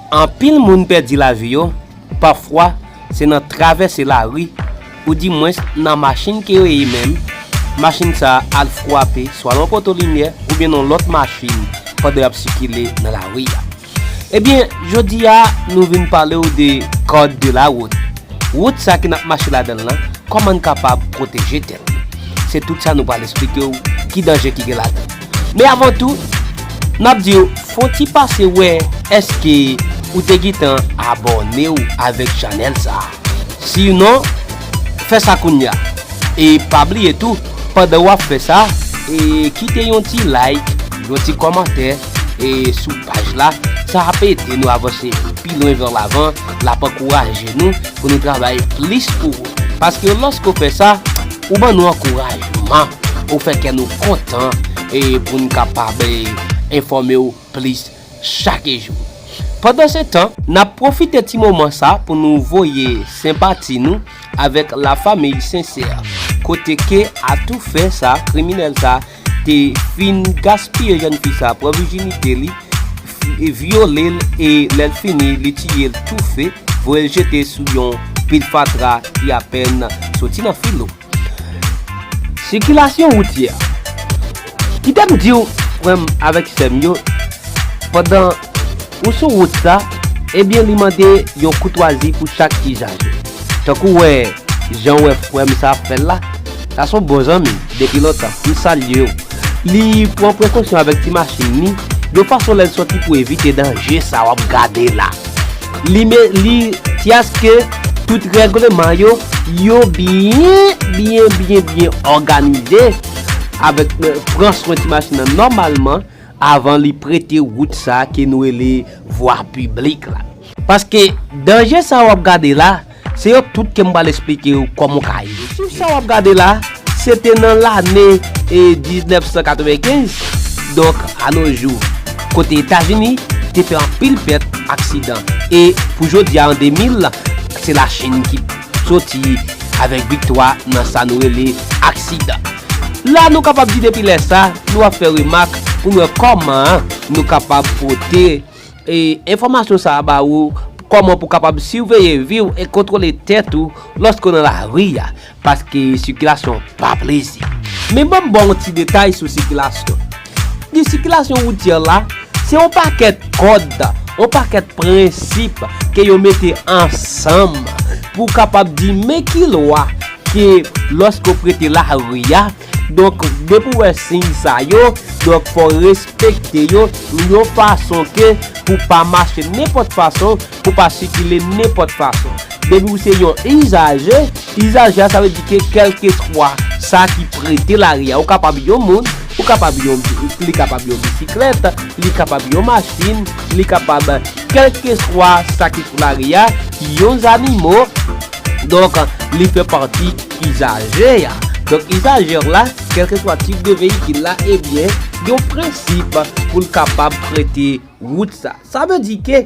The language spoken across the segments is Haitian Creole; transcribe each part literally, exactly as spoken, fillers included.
Anpil moun pèdi lavi yo, pafwa se nan travèse lari, oudimwens nan machin ke yo ye menm, machin sa a al frape swa nan poto limyè oubyen nan lòt machin pandan y ap sikile nan lari a. Ebyen, jodi a, nou vin pale w de kòd de la wout. Wout sa ke n ap mache ladan l lan, kòman n kapab pwoteje tèt nou. Se tout sa nou pral eksplike w, ki danje ki gen ladan l. Men avan tou, n ap di w, fè yon ti pase wè èske ou te gentan abòne w avèk chanèl sa a. Sinon, fè sa kounye a. E pa bliye tou, pandan w ap fè sa, e kite yon ti like, yon ti kòmantè, e sou paj la. Sa ap ede nou avanse pi lwen vè lavan, l ap ankouraje nou pou nou travay plis pou ou. Paske lòske w fè sa, ou ban nou ankourajman, ou fè kè nou kontan, e pou n kapab, e, enfòme w plis chak jou. Pandansetan, n ap pwofite ti moman sa pou nou voye senpati nou avèk lafanmi Sensè, kote ke atoufè sa, kriminèl sa, te fin gaspiye jèn fi sa, pran vijinite li, fi- vyole l e lè l fini, li tiye l toufe, voye l jete sou yon pil fatra ki apèn soti nan filo. Sikilasyon woutyè. Kite m di w, frè m avèk sè m yo, pandan ou sou wout sa, ebyen, li mande yon koutwazi pou chak izaje. Tankou w wè, jan w wè frè m sa ap fè l la, sa se yon bon zanmi m depi lontan. M salye w. Li pran prekosyon avèk ti machin li, yon fason lè l sòti pou evite danje sa w ap gade la. Li me, li tyaske tout règleman yo, yo byen, byen, byen, byen òganize avèk, eh, pran swen ti machin nan nòmalman avan li prete wout sa ke nou rele vwa piblik la. Paske danje sa w ap gade la, se yo tout ke m pral eksplike w kòman w ka ye. Sou sa w ap gade la, se te nan lane, e, diznèf san katrevenkenz, donk, a no jou, kote Etazini te fè anpil pèt aksidan. E pou jodi a, an de mil, se Lachin ki soti avèk viktwa nan sa nou rele aksidan. La, nou kapab di depi lè sa, nou ap fè remak pou nou wè kòman nou kapab pote, e, enfòmasyon sa a ba ou, kòman pou kapab siveye vi w e kontwole tèt ou lòske w nan lari a, paske sikilasyon pa plezi. Men ban m ba w yon ti detay sou sikilasyon. Di sikilasyon woutyè la, se yon pakèt kòd, yon pakèt prensip ke yo mete ansanm pou kapab di men ki lwa ke lòske w prete lari a, donk, depi w wè siy sa yo, donk, fò w respekte yo yon fason ke pou pa mache nenpòt fason, pou pa sikile nenpòt fason. Depi w se yon izaje, izaje a, sa vle di ke kèlkeswa sa ki prete lari a, ou kapab yon moun, ou kapab yon, li kapab yon bisiklèt, li kapab yon machin, li kapab kèlkeswa sa ki sou lari a, yon zannimo, donk, li fè pati izaje a. Donk, izaje la, kèlkeswa tip de veyikil la, ebyen, yon prensip pou l kapab prete wout sa. Sa vle di ke,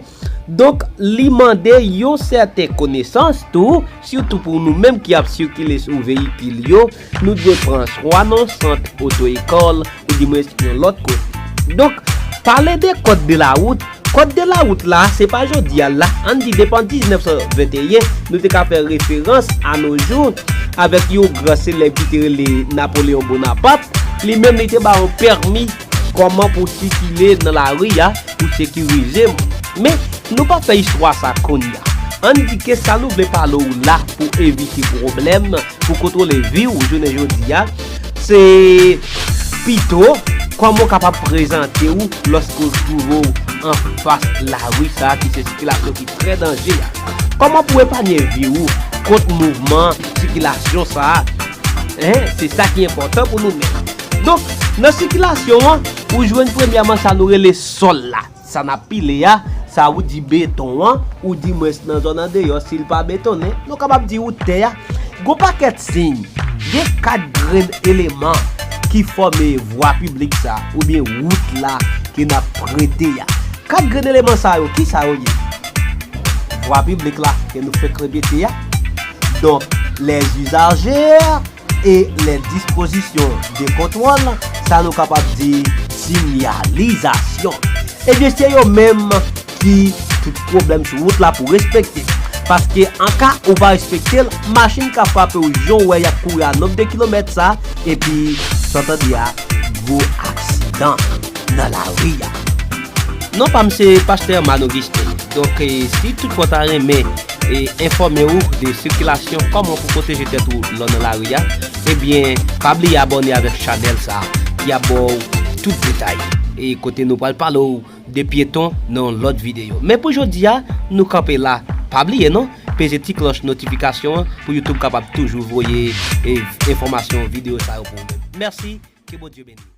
donk, li mande yon sèten konesans tou, sitou pou nou menm ki ap sikile sou veyikil yo, nou dwe pran swa nan sant oto-ekòl, oudimwens yon lòt kote. Donk, pale de kòd de la wout, kòd de la wout la, se pa jodi a la, ann di depi an diznèf san venteyen, nou te ka fè referans a no jou avèk yon gran selèb ki te rele Napoleon Bonaparte, li menm li te ba yon pèmi kòman pou sikile nan lari a, pou sekirize moun. Men, nou pa fè istwa sa kounye a. Ann di ke sa nou vle pale w la pou evite pwoblèm, pou kontwole vi w jounen jodi a, se pito kòman w kapab prezante w lòske w twouve w anfas lari sa a ki se sikilasyon ki trè danje a. Kòman pou epanye vi w kont mouvman sikilasyon sa a? Hein, se sa ki enpòtan pou nou menm. Donk, nan sikilasyon an, ou jwenn premyèman sa nou rele sòl la. Sa n ap pile a, sa ou di beton an, oudimwens nan zòn andeyò, si l pa betonnen, nou kapab di ou tè a. Gon pakèt siy, gen kat grenn eleman ki fòme vwa piblik sa, oubyen wout la ke n ap prete a. Kat grenn eleman sa yo, ki sa yo ye? Vwa piblik la, ke nou fèk repete a. Donk, les usagers, e les dispositions de contrôle, sa nou kapab di sinyalizasyon. Ebyen, se yo menm ki tout pwoblèm sou wout la pou respekte. Paske an ka ou pa respekte l, machin ka frape w jan w wè y ap kouri a nonb de kilomèt sa, epi sa w tande a, gwo aksidan nan lari a. Non pa m se pastè Man Augustin. Donk, eh, si toutfwa w ta renmen, eh, enfòme w de sikilasyon, kòman pou pwoteje tèt ou lè w nan lari a, ebyen, pa bliye abòne avèk chanèl sa a ki ap ba w tout detay. E kote nou pral pale w de pyeton nan yon lòt videyo. Men pou jodi a, nou kanpe la. Pa bliye non, peze ti klòch notifikasyon an pou YouTube kapab toujou voye, eh, enfòmasyon videyo sa yo pou ou menm. Mèsi, ke Bondye beni w.